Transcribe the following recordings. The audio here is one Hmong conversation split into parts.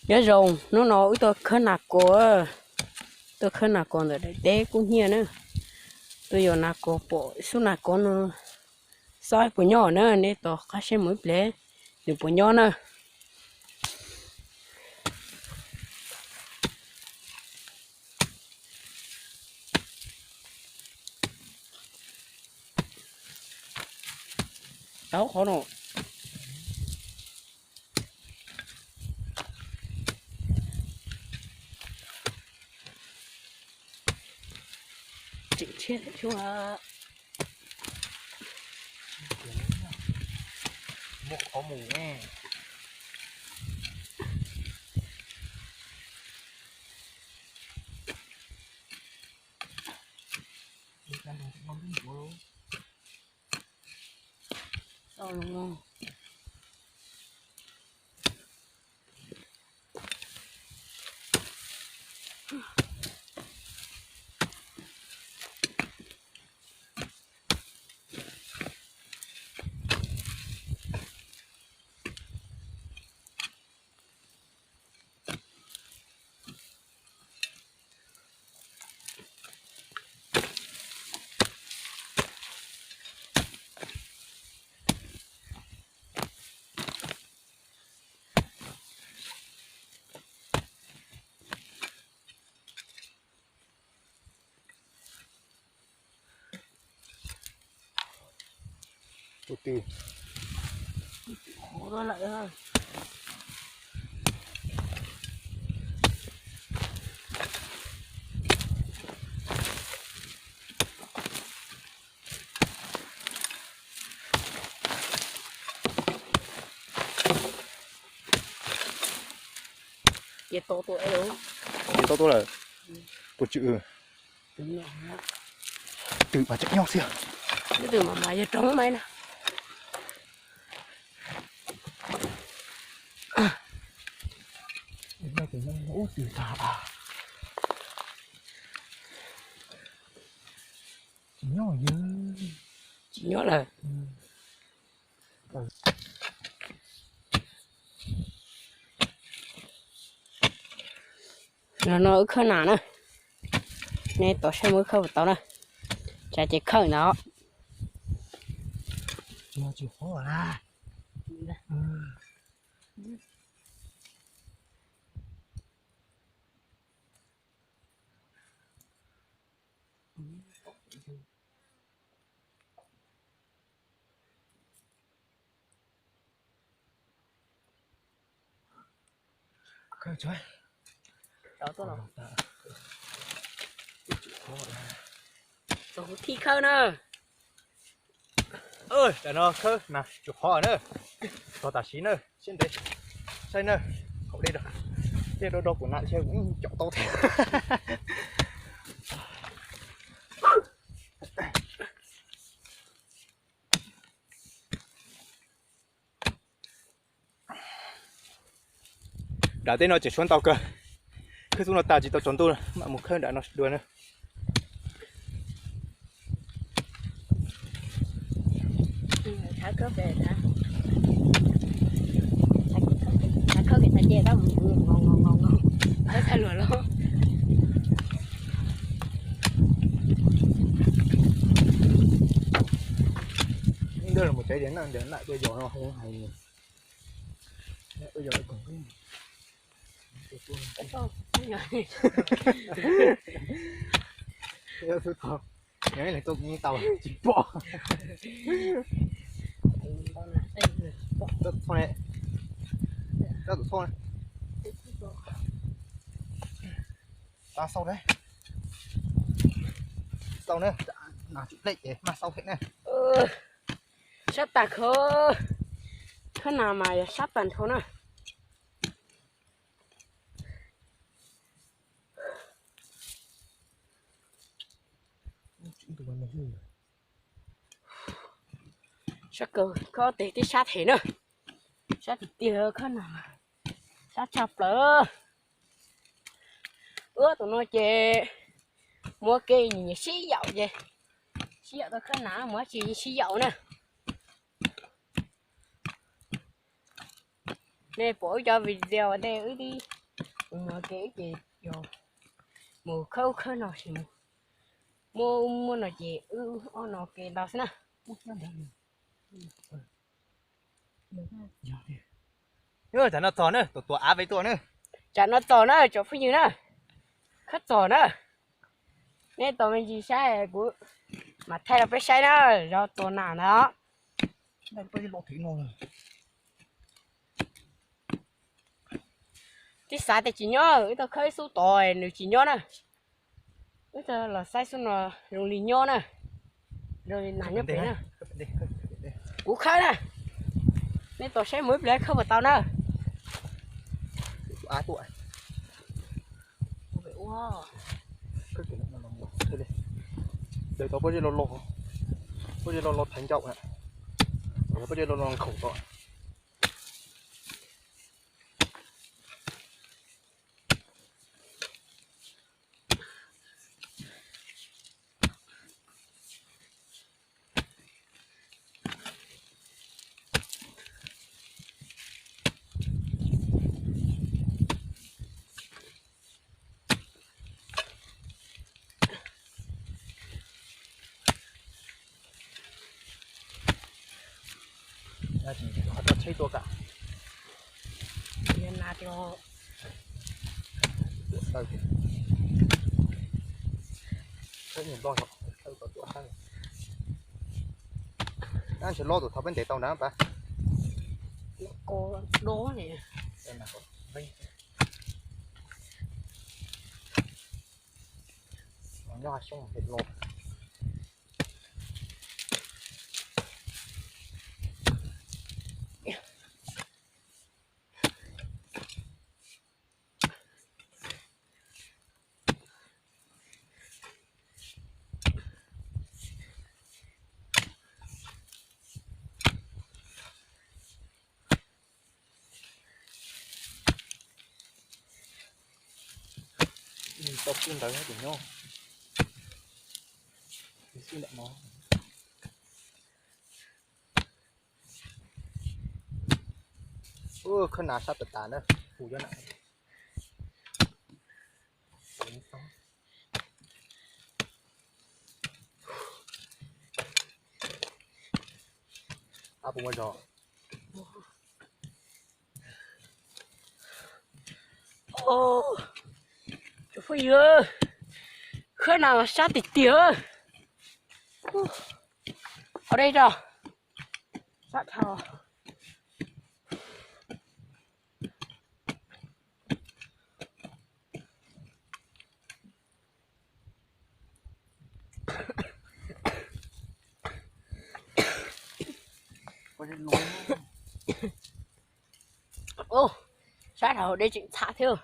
Nyob zoo, hnub no wb tuaj khawb nas kos, tuaj khawb nas kos ntawm daim teb kub hnyiab na. Tuaj yos nas kos pom xub nas kos no, saib puas nyob na, nej tos qab saib mus ib pliag nws puas nyob na. Tau qhov no. Tseem tshiab thiab. Muaj qhov mus ne. Tus twg? Ces tau tuaj lawm. Puas tswm? Twm mas tseem nyob xwb. Twm mas mas yog roob mas na. Ub, twm tag. Tsis nyob yog. Tsis nyob lawm. Los no wb khawb nas na. Nej tos saib mus wb khawb puas tau na. Tsam ces khawb ntawd. Tsis qhov na. Khawb tso. Tos kuv thij khawb na. Tam no khawb nas tsum qhov na. Tos tam sim na, siab ntev. Saib na, haus dej rau, dej rau rau kuv na, saib kuv caum tau thiab. Nram tej no tseem tshuav ntau kawg. Khawb xub no tas tsis tau tsaus ntuj, mam mus khawb nram no dua na. Ntawd los mus tsev tias na, ntawm na tuaj yos no hais, tuaj yos kom Yog ib leeg tuaj tau tsis pom. Txhob ne, txhob ne. Tau xauj ne, xauj ne, nas tsis dej ces maj xauj thiab ne. Sab tag khawb, khawb nas mas yog sab tag nrho na. Sab kawg, khawb tes tib sab them na. Sab tiag tiag khawb nas, sab tshaj plaws. Ua tus no ces muab kev nyiam sib yaum ces sib yaum tau khawb nas, mus dab tsi sib yaum na. Nej pom wb cov video ua ntej wb tib mus ua ke wb ces yog mus khawb ub khawb no ces mus muaj ub muaj no ces wb ob no ke ntau xwb na. Tsam no txog na, tus tuam av pem tuaj na. Tsam no txog na tsoom phooj ywg na, khawb txog na. Nej tos me ntsis saib kuv mam thaij rau peb saib na, zov tus nas ntawd. Twb xav tias tsis nyob, wb tau khawb ib xub tod nws tsis nyob na. Wb tau los saib xub no zoo li nyob na, zoo li nas nyob pem na. Kuv khawb na, nej tos saib mus ib pliag khawb puas tau na. Daws tau pob zeb loj loj, pob zeb loj loj thaiv ncauj na, pob zeb loj loj nkhaus tod. Qhov tsheb tuaj kam. Tsheb nplog, tsheb kom tuaj saib. Ntshe lob tus thaum peb ntes tau ntawd pas. Nyob hav xyoob los. Tau xwb ntawd ces nyob xwb ntawm no. Khawb nas sab tas tas na, hu cov na. Ab puas muaj zog? Tsoom phooj ywg, khawb nas mas sab tiag tiag. Au dej tso, sab dhau. Sab dhau dej tseem txhab thiab.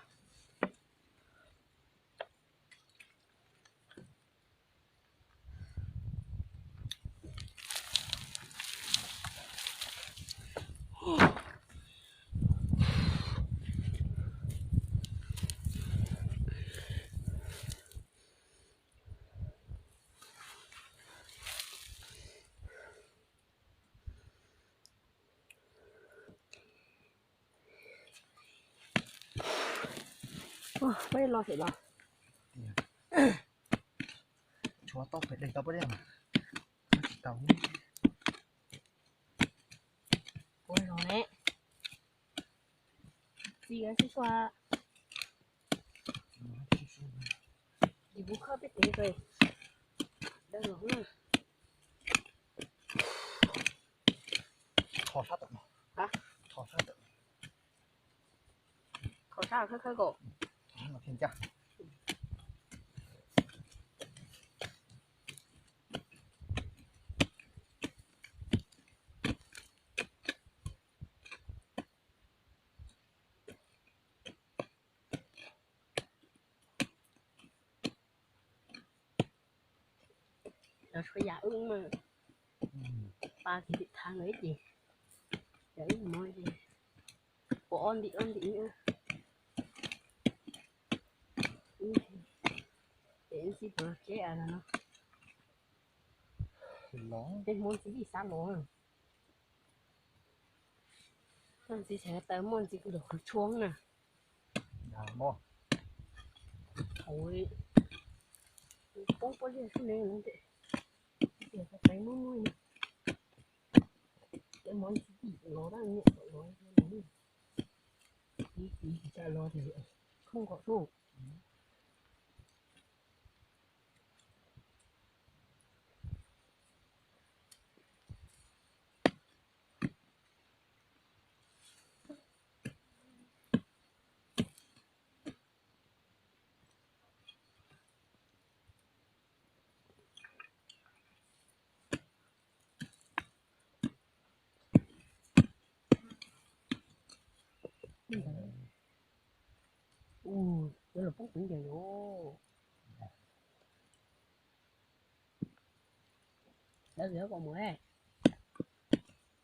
Peb los xwb los. Tshuav tau pem dej tau peb dej mas tsis tau. Ua zog ne. Txiv sib sua. Ces kuv khawb peb tev pes. Dawb los na. Tho sab tawm no. Tho sab tawm. Tho sab khawb khawb kom. Lawv tshuav yam wb mas pa kiv tim thav lawm ib ces, yam wb mov ces pom ob ntim ob ntim. Ces wb tsis pom los tsev no. Tej Hmoob txiv lij xav los. Ntxiv tshaj tawm muaj ntxiv kuv tus qhwv tshuab na. Poob pob liaj sub ne, tias tau peb muab muab, ces mov ntxiv los dab niam los, ib tiv tsis tsa los ces khoob nkaus sub. Ua, yuav los poob kuv ncaws yuav. Lawv yuav kom mus,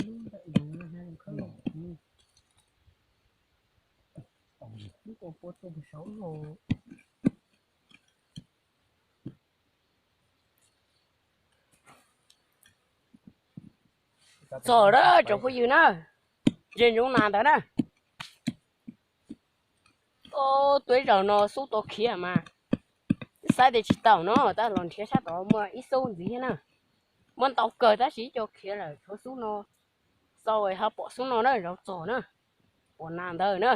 lub ntawm yoov no ha zoo khawb los. Lub ko pua tuaj mus saud los. Txog na tsoom phooj ywg na, ze ntsoov nas ntawd na. Tuaj ib zaug no xub tau khiav mas, xav tias tsis tau no tab los nrhiav sab tod muaj ib xub ntxiv thiab na. Muaj ntau kawg tab sis ib co khiav lawm, tshuav xub no. Xaus ho pom xub no na, zaum txog na, pom nas ntawd na.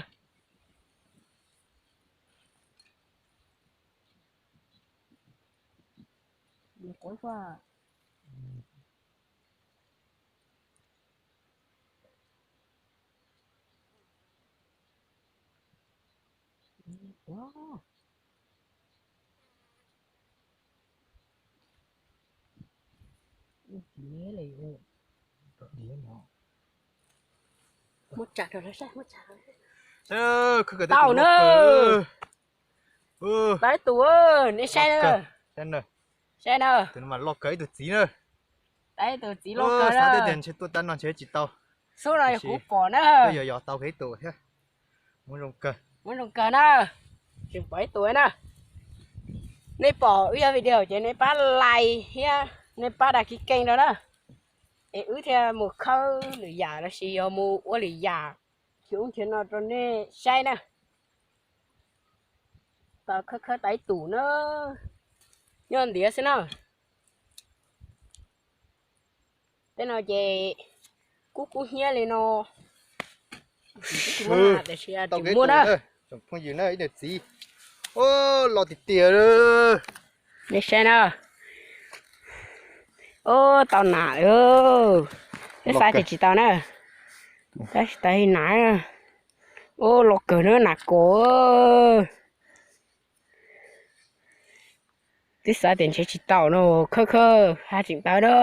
Muab tsa rau lawv saib, muab tsa rau lawv saib. Tau na. Tau ib tug, nej saib na. Saib na. Tus no mas loj kawg ib tug txiv na. Tau ib tug txiv loj kawg na. Xav tias ntshe tuaj tab no ntshe tsis tau. Xub no yog kuv pom na. Yog yog tau kawg ib tug thiab. Muab zoo kawg. Muab zoo kawg na. Tseem pom ib tug na. Nej pom wb yog video ces nej pab like thiab nej pab đăng ký kênh rau na. Es wb thiaj mus khawb lwm yam lossis yog mus ua lwm yam, khiav ub khiav no rau nej saib na. Tau khawb khawb tau ib tug na, nyob ntiav xwb na. Tej no ces kub kub hnyiab li no. Tsis muaj na, tseem phooj ywg na, ib tug txiv. Loj tiag tiag. Nej saib na. Ub, tau nas. Peb xav tias tsis tau na. Tab sis tau nas. Ub, loj kawg na, nas kos. Twb xav tias ntshe tsis tau no, khawb khawb haj tseem tau na.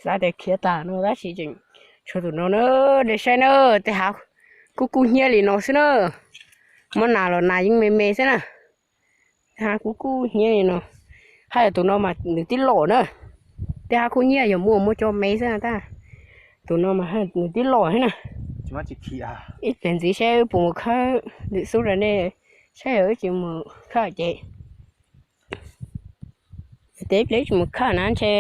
Xav tias khiav tag no tab sis tseem tshuav tus no na. Nej saib na, tej hav kub kub hnyiab li no xwb na. Muab nas los nas yeej me me xwb na. Tej hav kub kub hnyiab li no, haj yog tus no mas nws tib loj na. Tej hav kub hnyiab yog muaj muaj cov me xwb na tab tus no mas nws tib loj thiab na. Ib pliag ntxiv saib wb puas mus khawb lwm xub rau nej saib, yog wb tsis mus khawb ces, ces ib pliag wb tsis mus khawb na ntshe